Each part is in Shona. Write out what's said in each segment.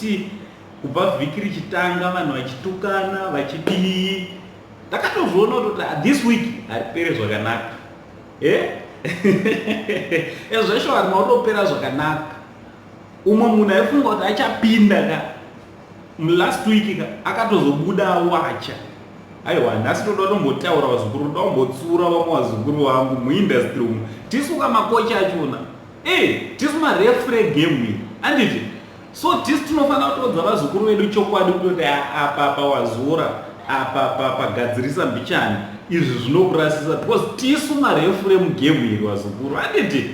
Ti kubva vhiki richitanga vanhu vachitukana vachidii, ndakatozviona kuti ah, this week haripere zvakanaka. Eh? Ezvesho harina kutopera zvakanaka. Umwe munhu aifunga kuti achapinda ka last week ka, akatozobuda awacha. Aiwa, nhasi toda tombotaura vazukuru, toda kumbotsura vamwe vazukuru vangu muindustry umu. Tisu kamakocha achona. Eh, tisu mareferee game iri. Anditi? So tisu tinofanira kutoudza vazukuru vedu chokwadi kutoti apa apa wazora, apa apa pagadzirisa mbichani, izvi zvinokurasisa, because tisu mareferee mugame iri, vazukuru. Anditi?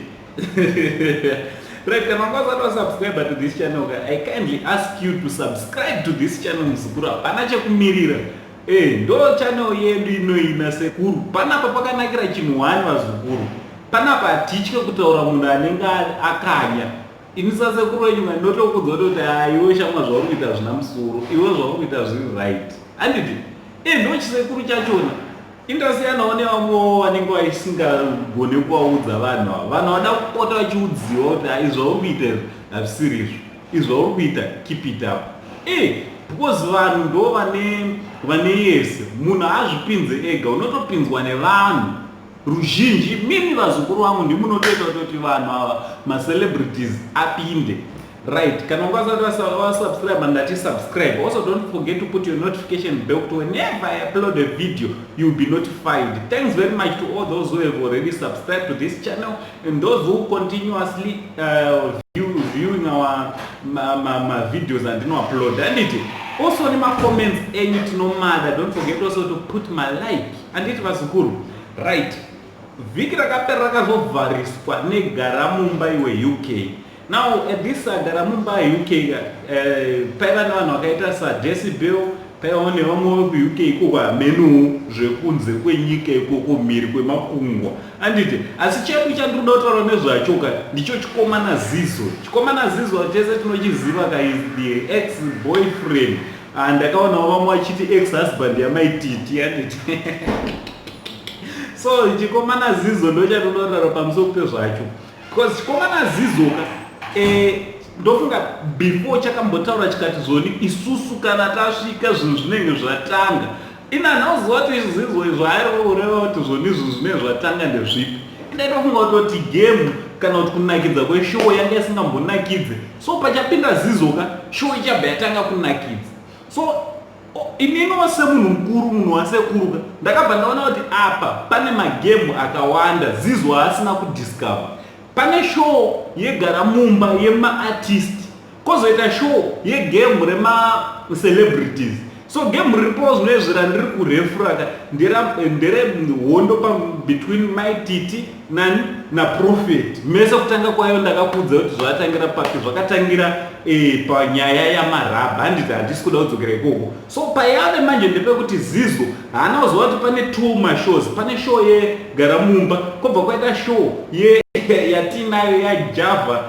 Right, kana wanga usati wasubscribe to this channel, I kindly ask you to subscribe to this channel, muzukuru. Hapana chekumirira. Eh, ndo channel yedu inoina sekuru. Panapa pakanakira chinhu one, vazukuru. Panapa hatitye kutaura munhu anenge akanya. Ini sasekuru wenyu ndinotokudza kutoti iwe shamwa, zvauri kuita zvina musoro, iwe zvauri kuita zviri right. Handiti? Eh, ndo chisekuru chachona. Indasiyanawo nevamwewo vanenge vaisingagone kuvaudza vanhu ava. Vanhu vada kupota vachiudziwa kuti izvi zvauri kuita izvi hazvisiri izvo, izvi zvauri kuita, keep it up. Eh, because vanhu ndo vane yese. Munhu haazvipinze ega, unotopinzwa nevanhu ruzhinji. Mimi vazukuru vangu ndimunotoita kutoti vanhu ava macelebrities apinde. Right, kana unga usati wasubscribe, ndati subscribe. Also, don't forget to put your notification bell to whenever I upload a video, you'll be notified. Thanks very much to all those who have already subscribed to this channel and those who continuously viewing our ma videos andino-upload. Anditi? Also, nema-comments enyu tinomada. Don't forget also to put my like. Anditi, vazukuru? Right, vhiki rakapera rakazovhariswa negara mumba iwe UK. Now at this gara mumba UK, paiva nevanhu vakaita saDecibel, paivawo nevamwe vekuUK ikoko, hamenuwo zvekunze kwenyika ikoko mhiri kwemakungwa. Anditi? Asi chedu chandiri kuda kutaura nezvacho ka ndicho chikomana Zizo. Chikomana Zizo chese tinochiziva ka, is the ex boyfriend. Ah, ndakaonawo vamwe vachiti ex husband yaMaititi. Anditi? So chikomana Zizo ndo chatinotaura pamusoro pezvacho, because chikomana Zizo ka, ndofunga before chakambotaura chikati zvoni isusu kana tasvika zvinhu zvinenge zvatanga. Ina nhauziva kuti Zizo izvo ari kureva kuti zvoni izvi zvinenge zvatanga ndezvipi. Indaitofunga kutoti game kana kuti kunakidza kweshow yanga isingambonakidze, so pachapinda Zizo ka, show ichabva yatanga kunakidza. So ininiwo semunhu mukuru, munhu wasekuru ka, ndakabva ndaona kuti apa pane magemu akawanda Zizo haasina kudiscover. Pane show yegara mumba yemaartist, kwozoita show yegame remacelebrities. So game riripo zvinoizvi randiri kurefura ka nderehondo between Maititi nani naProphet. Mese kutanga kwayo ndakakudza kuti zvatangira papi. Zvakatangira panyaya yamarabha. Handiti? Handisi kuda kudzokera ikoko. So payave manje ndepekuti Zizo haana kuziva kuti pane two mashows. Pane show yegara mumba, kwobva kwaita show yatinayo yaJava,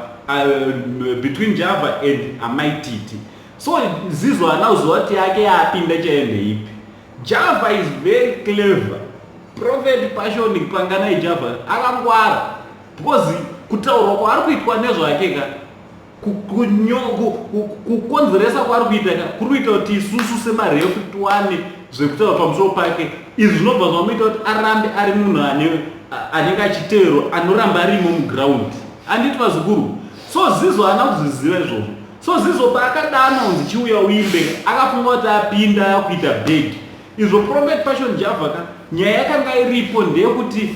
between Java and Amaititi. So Zizo haana kuziva kuti yake yaapinda chaiyo ndeipi. Java is very clever. Prophet Passion Panganai Java akangwara, because kutaurwa kwaari kuitwa nezvake ka, kukonzeresa kwaari kuita ka, kuri kuita kuti isusu semarefu tiwane zvekutaura pamusoro pake. Izvi zvinobva zvamuita kuti arambe ari munhu anenge achiteverwa, anoramba arimo muground. Anditi, vazukuru? So Zizo haana kuzviziva izvozvo. So Zizo paakadana unzi chiuya uimbe, akafunga kuti apinda akuita bhegi. Izvo Prophet Passion Java ka, nyaya yakanga iripo ndeyekuti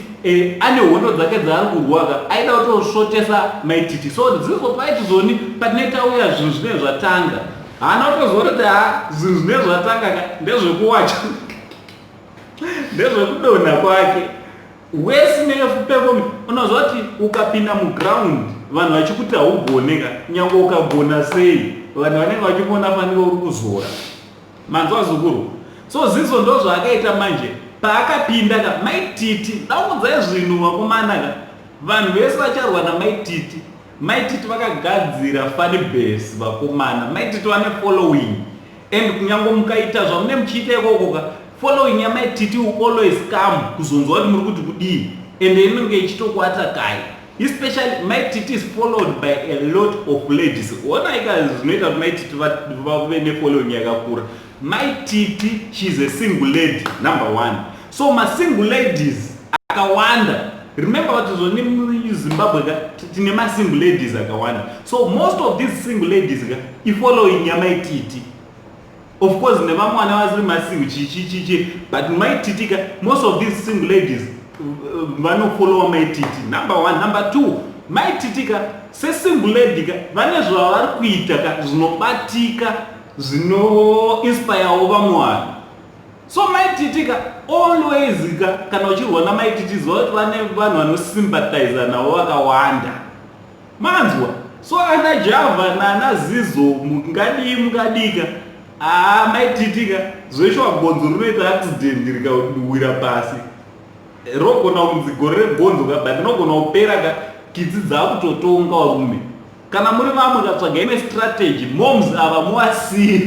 ane hondo dzake dzaari kurwa ka, aida kutosvotesa Maititi. So Zizo paiti zvoni patinenge tauya zvinhu zvinenge zvatanga, haana kutoziva kuti ha, zvinhu zvinenge zvatanga ka ndezvekuwacha, ndezvekudonha kwake wesi neperform. Unoziva kuti ukapinda muground vanhu vachikuti haugone ka, nyange ukagona sei, vanhu vanenge vachikuona fanike uri kuzora. Manzwa, zukuru? So Zizo ndo zvaakaita manje paakapinda ka. Maititi, ndakuudzai zvinhu vakomana ka, vanhu vese vacharwa naMaititi. Maititi vakagadzira fan base, vakomana. Maititi vane following, and kunyange mukaita zvamune muchiita ikoko ka, following yaMaititi will always come kuzonzwa kuti muri kuti kudii, ende inenge ichitokuatakai. Especially Mai Titi is followed by a lot of ladies. Onaika zvinoita kuti Mai Titi vave nefollowing yakakura. Mai Titi, she's a single lady, number one. So masingle ladies akawanda, remember kuti zvoni Zimbabwe ka tine masingle ladies akawanda. So most of these single ladies ka ifollowing yaMai Titi. Of course nevamwe vana vasiri masingle, chichichichi, but Mai Titi ka, most of these single ladies vanofollowa Mai Titi, number one. Number two, Mai Titi ka sesingle lady ka vane zvavari kuita ka zvinobatika, zvinoinspirewo vamwe vanhu. So Mai Titi ka always ka, kana uchirwa naMai Titi, ziva kuti vane vanhu vanosympathiza navo vakawanda, manzwa? So ana Java naana Zizo, mungadii mungadika, aa, Mai Titi ka zveshuwa gonzo rinoita accident rikawira pasi, rogona kunzi gore regonzo ka, but rinogona kupera ka kitsi dzakutotonga varume. Kana muri vamwe, katsvaga imwe strategy. Moms ava muvasiye.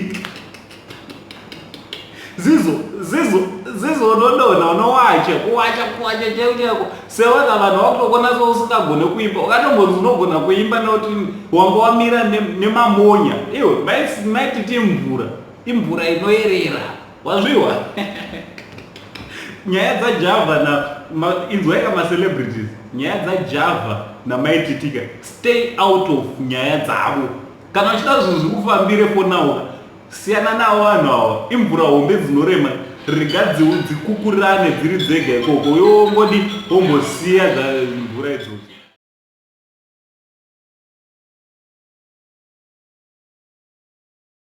Zizo, Zizo, Zizo, unodonha, unowacha, kuwacha, kuwacha chaiko chaiko. Sewaka vanhu vakutokona so usingagone kuimba, wakatombonzi unogona kuimba nekuti wanga wamira nemamonya. Iwe, Mai Titi imvura, imvura inoyerera, wazviwa? Nyaya dzaJava na inzwaika, macelebrities, nyaya dzaJava naMai Titi ka, stay out of nyaya dzavo. Kana uchida zvinhu zvikufambire, for now siyana navo vanhu ava. Imvura hombe dzinorema, rega dzikukurirane dziri dzega ikoko. Iwe wongodi wombosiya mvura idzodzo.